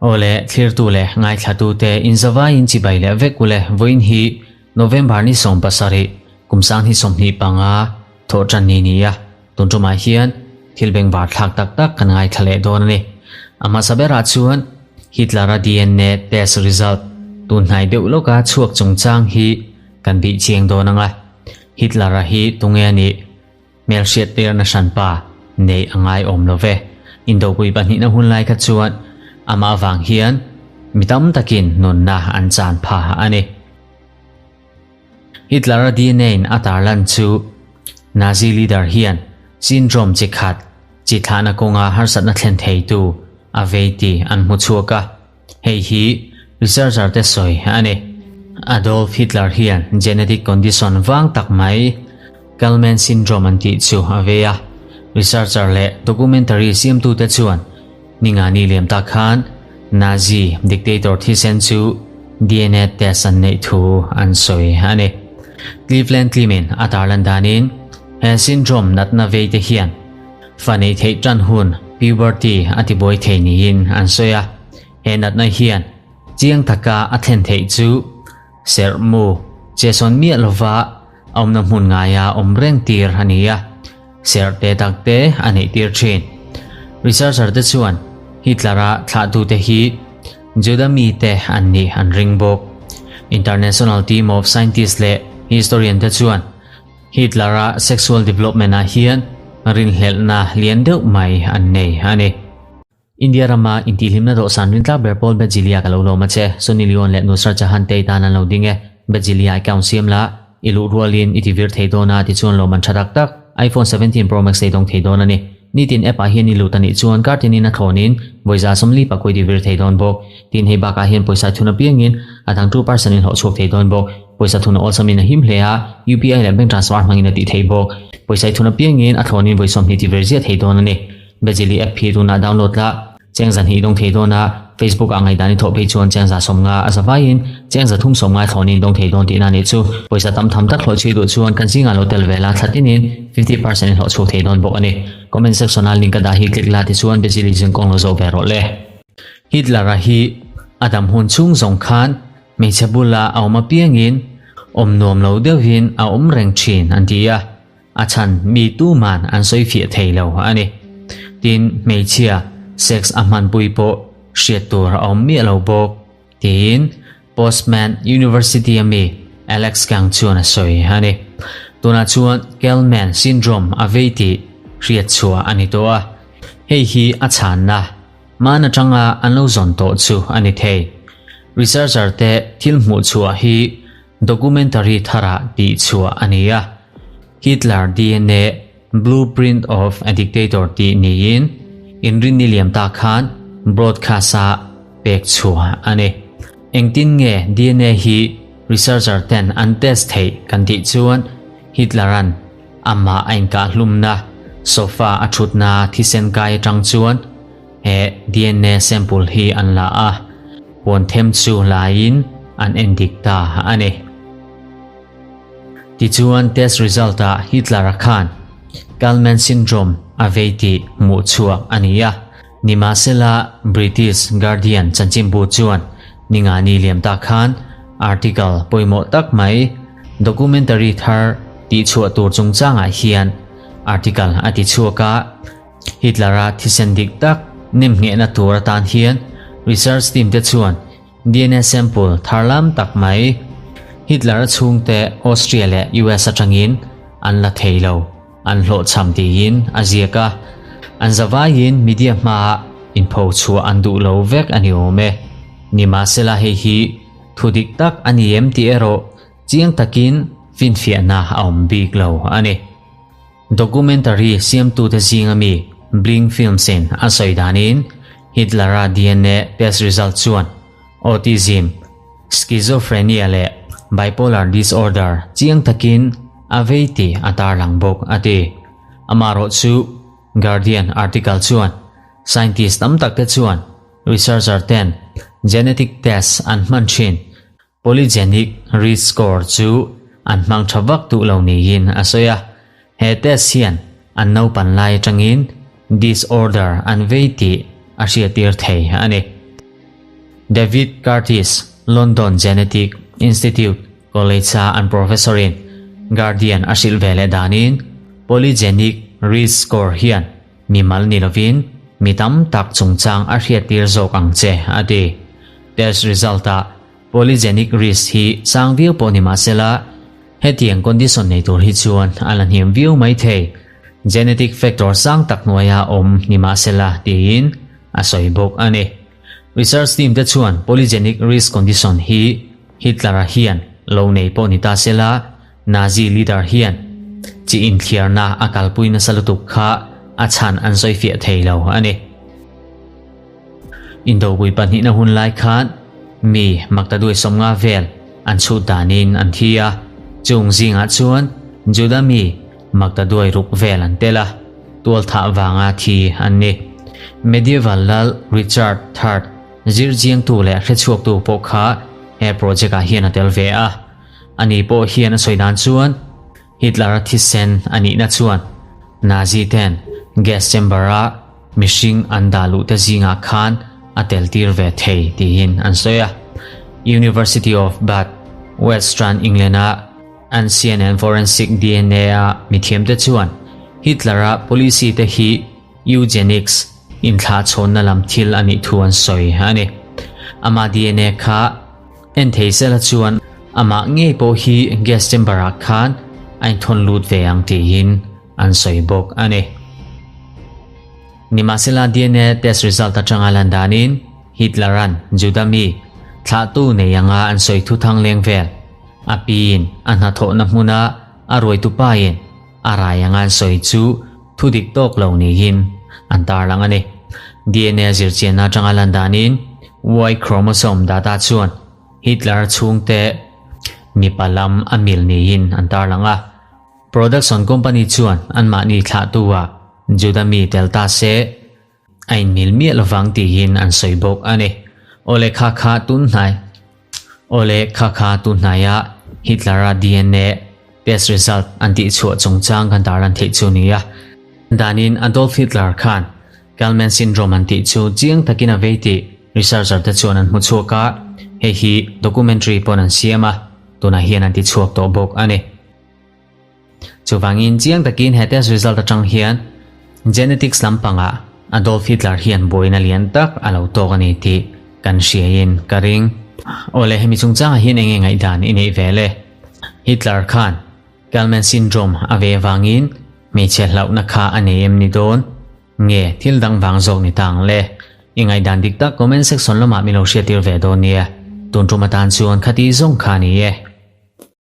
Aw le, thlirtu leh ngaithlatute inzavaiin chibai leh vek ule vawiin hi November ni 17, kum sang hi 25 thawh tan ni ni a, tun tumah hian thil bengvar thlak tak tak kan ngaithla leh dawn a ni. A hmasa berah chuan Hitler-a DNA test result tun hnai deuh lawka chhuak chungchang hi kan bih chiang dawn ang a, Hitler-a hi tunge a nih? Hmelhriat tirna hranpa neih a ngai awm lo ve. Indopui pahnihna hun lai kha chuan amah avang hian mi tam takin nunna an chan pha a ni. Hitler-a DNA-in a tarlan chu Nazi leader hian syndrome chi khat chi thlahna kawnga harsatna thlen theitu a vei tih an hmu chhuak a. Hei hi researcher te sawi a ni. Adolf Hitler hian genetic condition vang tak mai Kallmann syndrome an tih chu a vei a. Researcher leh documentary siamtute chuan ningani liam tak khan Nazi dictator thisen chu DNA test an neih thu an sawi a ni. Cleveland Clinic a tarlan danin he syndrome natna vei te hian Fa neih theih tan hun, puberty, a ti buai thei niin an sawi a. He natna hian chiang taka a thlen theih chu serh mu che sawn miah lova awmna hmun ngaia awm reng tir a ni a, serh te tak te a neih tir thin. Researcher te chuan Hitler-a thlahtute hi Juda mite an nih an ring bawk. International team of scientists leh historian te chuan Hitler-a sexual development-ah hian rinhlelhna lian deuh mai an nei a ni. India rama intihhlimna dawhsan rintlak ber pawl Bedzilia ka lo lawm a che. Sunny Leone leh Nusrat Jahan te i tan an lo ding e. Bedzilia account siam la, i luh rualin i ti vir thei dawn a tichuan lawm an tha tak tak. iPhone 17 Pro Max ei dawng thei dawn a ni. Nitin app ah hian i lut a nih chuan kar tinin a thlawnin vawiza 40 pakua i ti vir thei dawn bawk. Tin hei bakah hian pawisa thun apiangin a dang 2% in hlawh chhuak thei dawn bawk. Pawisa thun a awlsamin a him hle a, UPI leh bank transfer hmangin a tih theih bawk. Pawisa i thun apiangin a thlawnin vawi 20 ti ver ziah thei dawn a ni. Bejili app hi tunah download la, cheng 200 i dawng thei dawn a, Facebook ah ngaihdan i thawh phei chuan cheng 150 a za vaiin cheng 350 thlawnin i dawng thei dawn tihna a nih chu. Pawisa tam tham tak hlawh chhui duh chuan kan zingah lo tel ve la, thla tinin 50% i hlawh chhuak thei dawn bawk a ni. Comment section ah link a dah hi click la tichuan Bejili zingkawng lo zawh ve rawh le. Hitler-a hi a dam hun chhung zawng khan Hmeichhe bula a awm apiangin awm nuam lo deuhin a awm reng thin an ti a, a chhan mi tuman an sawi fiah thei lo a ni. Tin, hmeichhia sex a hmanpui pawh hriat tur a awm miah lo bawk, tiin Postman University-a mi Alex Kang chuan a sawi a ni. Tunah chuan Kelman syndrome a vei tih hriat chhuah a ni tawh a, hei hi a chhanna Hman atanga an lo zawn tawh chu a ni thei. Researcher te thil hmuh chhuah hi documentary tharah tih chhuah a ni a, Hitler DNA Blueprint of a Dictator tih niin inrinni liam ta khan broadcast a pek chhuah a ni. Engtin nge DNA hi researcher ten an test theih kan tih chuan Hitler-a'n Amah a inkahhlumna sofa a thutna thisen kai atang chuan he DNA sample hi an la a, puan them chu laiin an endik ta a ni. Tichuan test result ah Hitler-a khan Kallmann syndrome a vei tih hmuh chhuak a ni a, nimahsela British Guardian chanchinbu chuan ningani liam ta khan article pawimawh tak mai documentary thar tih chhuah tur chungchangah hian article a ti chhuak a, Hitler-a thisen dik tak nem nghehna tur atan hian research team te chuan DNA sample thar lam tak mai Hitler-a chhungte Austria leh US atangin an la thei lo, an hlawhchham tiin a ziak a, an zavaiin media hmaah inpho chhuah an duh lo vek a ni awm e. Nimahsela hei hi thu dik tak a ni em tih erawh chiang takin finfiahna a awm bik lo a ni. Documentary siamtute zinga mi Bling Films-in a sawi danin Hitler-a DNA test result chuan autism, schizophrenia leh bipolar disorder chiang takin a vei tih a tarlang bawk a ti. Amaherawhchu chu Guardian article chuan scientist tam takte chuan researcher ten genetic test an hman thin Polygenic risk score chu an hmang tha vak duh lo niin a sawi a. He test hian an naupan lai atangin disorder an vei tih a hriattir thei a ni. David Curtis, London Genetic Institute College-a an professor-in Guardian a hrilh ve leh danin polygenic risk score hian mimal ni lovin mi tam tak chungchang a hriattir zawk ang che a ti. Test result-ah polygenic risk hi sang viau pawh ni mahsela hetiang condition nei tur hi chuan a la hniam viau mai thei. Genetic factor sang tak hnuaia awm ni mahsela tiin a sawi bawk a ni. Research team te chuan polygenic risk condition hi Hitler-a hian lo nei pawh ni ta sela, Nazi leader hian chi inthliarna a kalpui nasa lutuk kha a chhan an sawifiah thei lo a ni. Indopui pahnihna hun lai khan mi maktaduai 50 vel an chhut danin an thi a, chung zingah chuan Juda mi maktaduai ruk vel an tel a, tualthah vanga thi an ni. Medieval lal Richard Third zirchiangtu leh hrechhuaktu pawh kha he project ah hian a tel ve a, ani pawh hian a sawi dan chuan Hitler-a thisen a nihna chuan Nazi ten gas chamber-a mihring an dah luh te zingah khan a tel tir ve thei tiin an sawi a. University of Bath, Western England-a Ancient and Forensic DNA-a mithiamte chuan Hitler-a policy te hi Eugenics inthlahchhawnna lam thil a nih thu an sawi a ni. Ama DNA kha en thei sela chuan amah ngei pawh hi gas chamber ah khan a inthawn lut ve ang tiin an sawi bawk a ni. Nimahsela DNA test result atanga lan danin Hitler-a'n Juda mi thlahtu nei anga an sawi thu thang leng vel a piin a hnathawhna hmuna a ruaitu pain a rai anga an sawi chu Thu dik tawk lo niin an tarlang a ni. DNA zirchianna atanga lan danin Y chromosome data chuan Hitler chhungte mipa lam a mil niin an tarlang a. Production company chuan anmahni thlahtu ah Juda mi tel ta se a inmil miah lovang tiin an sawi bawk a ni. Awle kha kha tun hnai Awle kha kha tun hnaia Hitler-a DNA test result an tihchhuah chungchang kan tarlan theih chu ni a. Danin Adolf Hitler khan Kallmann syndrome an tih chu chiang takin a vei tih researcher te chuan an hmu chhuak a, hei hi documentary pawn an siam a, tunah hian an tichhuak tawh bawk a ni. Chuvangin chiang takin he test result atang hian genetics lampangah Adolf Hitler hian buaina lian tak a lo tawk a ni tih kan hriaiin ka ring. Awle hemi chungchangah hian enge ngaihdan i neih ve le? Hitler khan Kallmann syndrome a ve avangin hmeichhe hlauhna kha a nei em ni dawn? Nge thil dang vang zawk ni ta ang le? I ngaihdan dik tak comment section lamah min lo hriattir ve dawn nia. Tun tum atan chuan khati zawng kha a ni e.